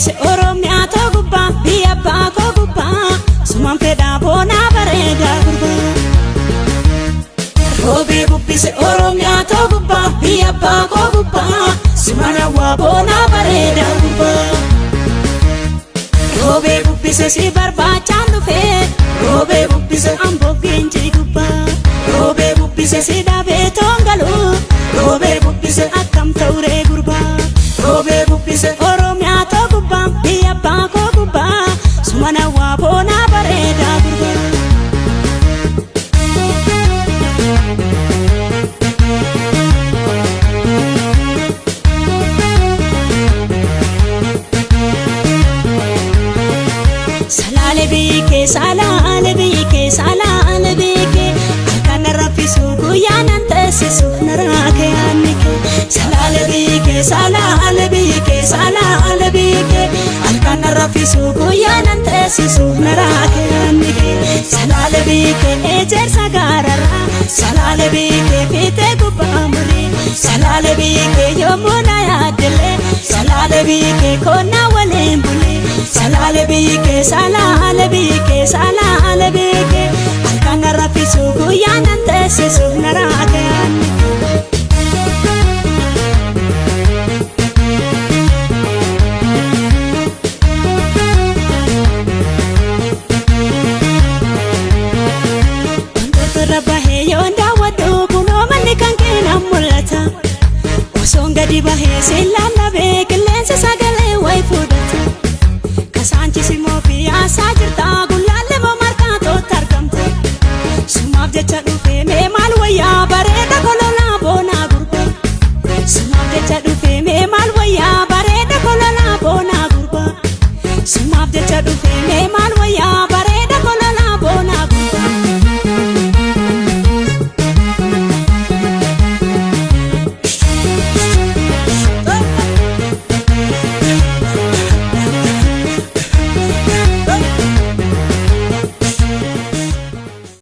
Bubbise Oromiyaa too gubbaa, biyya abbaa koo gubbaa, suman fedhaa boonaa bareedaa gurbaa. Roobee bubbise Oromiyaa too gubbaa, biyya abbaa koo gubbaa, suman hawwaa boonaa bareedaa gurbaa. Roobee bubbise si barbaachaan dhufee, roobee bubbise amboo geenjii gubbaa, roobee bubbise si dhabee toongaluu, roobee bubbise akkam ta'uree gurbaa. Roobee bubbise Oromiyaa too gubbaa, biyya abbaa koo gubbaa, suman hawwaa boonaa bareedaa gurbaa. Salaale biikee, salaale biikee, salaale biikee, halkan na raffisu, guyyaa nan teessisu, na raakee aanni kee. Salaale biikee, salaale biikee, salaale biikee, halkan na raffisu, guyyaa nan teessisu, na raakee aanni kee. Salaale biikee, ejersa gaararraa, salaale biikee, fiixee gubbaa murii, salaale biikee, yommuu na yaaddelee, salaale biikee, konnaa waliin bulee. Salaale biikee, salaale biikee, salaale biikee, halkan na raffisu, guyyaa nan teessisu, na raakee aanni kee. Wantoota irra bahee yoon daawwadhu, kunoo manni kan kee nan mul'ata. Osoon gadi bahee si.